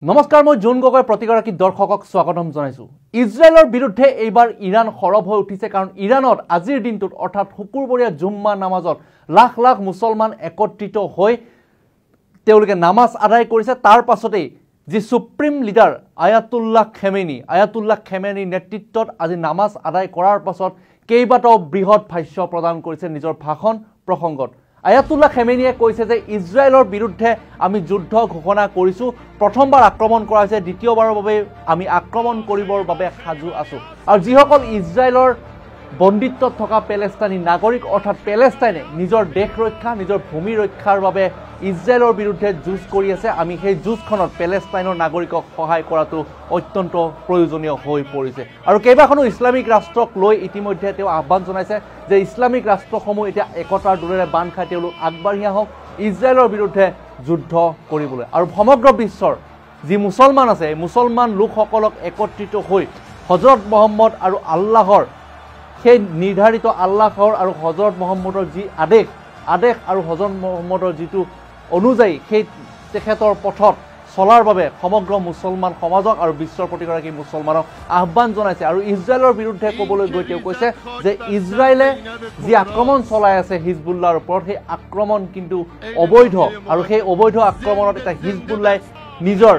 নমস্কাৰ, মই জোন গগৈ প্ৰতিগৰাকী দৰ্শকক স্বাগতম জনাইছো। ইজৰাইলৰ বিৰুদ্ধে এইবাৰ ইৰাণ সৰব হৈ উঠিছে, কাৰণ ইৰাণত আজিৰ দিনটোত অৰ্থাৎ শুকুৰবৰীয়া জুম্মা নামাজত লাখ লাখ মুছলমান একত্ৰিত হৈ তেওঁলোকে নামাজ আদায় কৰিছে। তাৰ পাছতেই যি সুপ্ৰিম লিডাৰ আয়াতুল্লাহ খেমেনিৰ নেতৃত্বত আজি নামাজ আদায় কৰাৰ পাছত কেইবাটাও বৃহৎ ভাষ্য প্ৰদান কৰিছে নিজৰ ভাষণ প্ৰসংগত। আয়াতুল্লাহ খেমেনিয়ে কৈছে যে ইজৰাইলৰ বিৰুদ্ধে আমি যুদ্ধ ঘোষণা কৰিছোঁ, প্ৰথমবাৰ আক্ৰমণ কৰা হৈছে, দ্বিতীয়বাৰৰ বাবে আমি আক্ৰমণ কৰিবৰ বাবে সাজু আছোঁ। আৰু যিসকল ইজৰাইলৰ বন্দিত্বত থকা পেলেষ্টাইনী নাগৰিক অৰ্থাৎ পেলেষ্টাইনে নিজৰ দেশ ৰক্ষা, নিজৰ ভূমি ৰক্ষাৰ বাবে ইজৰাইলৰ বিৰুদ্ধে যুঁজ কৰি আছে, আমি সেই যুঁজখনত পেলেষ্টাইনৰ নাগৰিকক সহায় কৰাটো অত্যন্ত প্ৰয়োজনীয় হৈ পৰিছে। আৰু কেইবাখনো ইছলামিক ৰাষ্ট্ৰক লৈ ইতিমধ্যে তেওঁ আহ্বান জনাইছে যে ইছলামিক ৰাষ্ট্ৰসমূহ এতিয়া একতাৰ দোলেৰে বান্ধ খাই তেওঁলোক আগবাঢ়ি আহক ইজৰাইলৰ বিৰুদ্ধে যুদ্ধ কৰিবলৈ। আৰু সমগ্ৰ বিশ্বৰ যি মুছলমান আছে, মুছলমান লোকসকলক একত্ৰিত হৈ হজৰত মহম্মদ আৰু আল্লাহৰ সেই নিৰ্ধাৰিত আল্লাহৰ আৰু হজৰত মহম্মদৰ যি আদেশ আৰু হজৰত মহম্মদৰ যিটো অনুযায়ী সেই তেখেতৰ পথত চলাৰ বাবে সমগ্ৰ মুছলমান সমাজক আৰু বিশ্বৰ প্ৰতিগৰাকী মুছলমানক আহ্বান জনাইছে। আৰু ইজৰাইলৰ বিৰুদ্ধে ক'বলৈ গৈ তেওঁ কৈছে যে ইজৰাইলে যি আক্ৰমণ চলাই আছে হিজবুল্লাহৰ ওপৰত, সেই আক্ৰমণ কিন্তু অবৈধ, আৰু সেই অবৈধ আক্ৰমণত এতিয়া হিজবুল্লাই নিজৰ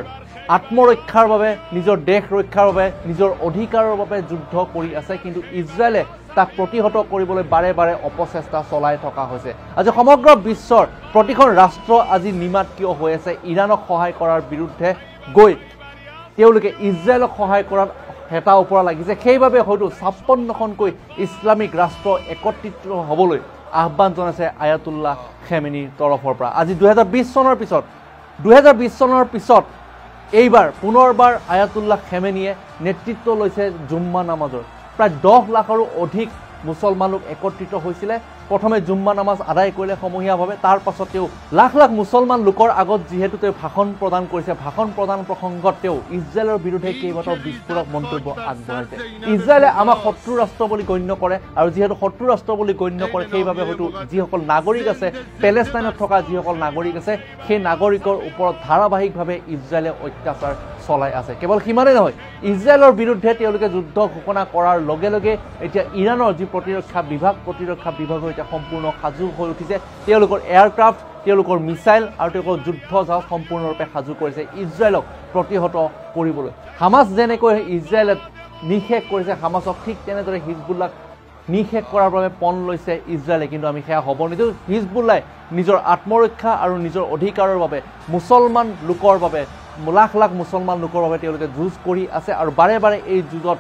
আত্মৰক্ষাৰ বাবে, নিজৰ দেশ ৰক্ষাৰ বাবে, নিজৰ অধিকাৰৰ বাবে যুদ্ধ কৰি আছে, কিন্তু ইজৰাইলে তাক প্ৰতিহত কৰিবলৈ বাৰে বাৰে অপচেষ্টা চলাই থকা হৈছে। আজি সমগ্ৰ বিশ্বৰ প্ৰতিখন ৰাষ্ট্ৰ আজি নিমাত কিয় হৈ আছে ইৰাণক সহায় কৰাৰ বিৰুদ্ধে গৈ তেওঁলোকে ইজৰাইলক সহায় কৰাত হেতা ওপৰা লাগিছে। সেইবাবে হয়তো ৫৬খনকৈ ইছলামিক ৰাষ্ট্ৰ একত্ৰিত হ'বলৈ আহ্বান জনাইছে আয়াতুল্লাহ খেমেনিৰ তৰফৰ পৰা। আজি ২০২০ চনৰ পিছত এইবাৰ পুনৰবাৰ আয়াতুল্লাহ খেমেনিয়ে নেতৃত্ব লৈছে জুম্মা নামাজৰ। প্ৰায় ১০ লাখৰো অধিক মুছলমান লোক একত্ৰিত হৈছিলে। প্ৰথমে জুম্মা নামাজ আদায় কৰিলে সমূহীয়াভাৱে, তাৰ পাছত তেওঁ লাখ লাখ মুছলমান লোকৰ আগত যিহেতু তেওঁ ভাষণ প্ৰদান কৰিছে, ভাষণ প্ৰদান প্ৰসংগত তেওঁ ইজৰাইলৰ বিৰুদ্ধে কেইবাটাও বিস্ফোৰক মন্তব্য আগবঢ়াইছে। ইজৰাইলে আমাক শত্ৰু ৰাষ্ট্ৰ বুলি গণ্য কৰে, আৰু যিহেতু শত্ৰু ৰাষ্ট্ৰ বুলি গণ্য কৰে সেইবাবে হয়তো যিসকল নাগৰিক আছে, পেলেষ্টাইনত থকা যিসকল নাগৰিক আছে, সেই নাগৰিকৰ ওপৰত ধাৰাবাহিকভাৱে ইজৰাইলে অত্যাচাৰ চলাই আছে। কেৱল সিমানেই নহয়, ইজৰাইলৰ বিৰুদ্ধে তেওঁলোকে যুদ্ধ ঘোষণা কৰাৰ লগে লগে এতিয়া ইৰাণৰ যি প্ৰতিৰক্ষা বিভাগ এতিয়া সম্পূৰ্ণ সাজু হৈ উঠিছে। তেওঁলোকৰ এয়াৰক্ৰাফ্ট, তেওঁলোকৰ মিছাইল আৰু তেওঁলোকৰ যুদ্ধ জাহাজ সম্পূৰ্ণৰূপে সাজু কৰিছে ইজৰাইলক প্ৰতিহত কৰিবলৈ। হামাছ যেনেকৈ ইজৰাইলে নিঃশেষ কৰিছে হামাছক, ঠিক তেনেদৰে হিজবুল্লাক নিঃশেষ কৰাৰ বাবে পণ লৈছে ইজৰাইলে, কিন্তু আমি সেয়া হ'ব নিদিওঁ। হিজবুল্লাই নিজৰ আত্মৰক্ষা আৰু নিজৰ অধিকাৰৰ বাবে, মুছলমান লোকৰ বাবে, লাখ লাখ মুছলমান লোকৰ বাবে তেওঁলোকে যুঁজ কৰি আছে। আৰু বাৰে বাৰে এই যুঁজত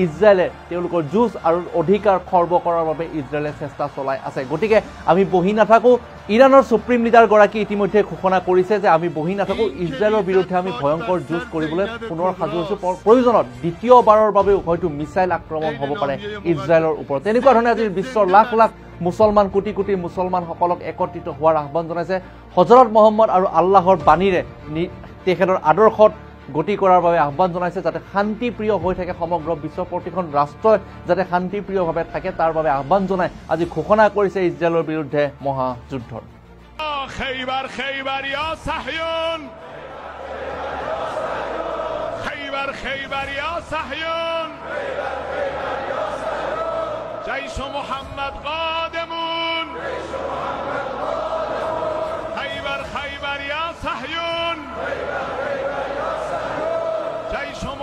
ইজৰাইলে তেওঁলোকৰ যুঁজ আৰু অধিকাৰ খৰ্ব কৰাৰ বাবে ইজৰাইলে চেষ্টা চলাই আছে। গতিকে আমি বহি নাথাকোঁ। ইৰাণৰ সুপ্ৰিম লিডাৰগৰাকী ইতিমধ্যে ঘোষণা কৰিছে যে আমি বহি নাথাকোঁ, ইজৰাইলৰ বিৰুদ্ধে আমি ভয়ংকৰ যুঁজ কৰিবলৈ পুনৰ সাজু হৈছোঁ। প্ৰয়োজনত দ্বিতীয়বাৰৰ বাবেও হয়তো মিছাইল আক্ৰমণ হ'ব পাৰে ইজৰাইলৰ ওপৰত। তেনেকুৱা ধৰণে আজি বিশ্বৰ লাখ লাখ মুছলমান, কোটি কোটি মুছলমানসকলক একত্ৰিত হোৱাৰ আহ্বান জনাইছে। হজৰত মহম্মদ আৰু আল্লাহৰ বাণীৰে তেখেতৰ আদৰ্শত গতি কৰাৰ বাবে আহ্বান জনাইছে, যাতে শান্তিপ্ৰিয় হৈ থাকে সমগ্ৰ বিশ্বৰ প্ৰতিখন ৰাষ্ট্ৰই যাতে শান্তিপ্ৰিয়ভাৱে থাকে তাৰ বাবে আহ্বান জনাই আজি ঘোষণা কৰিছে ইজৰাইলৰ বিৰুদ্ধে মহাযুদ্ধৰ।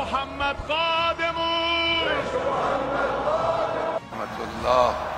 محمد قادمون. رحمة الله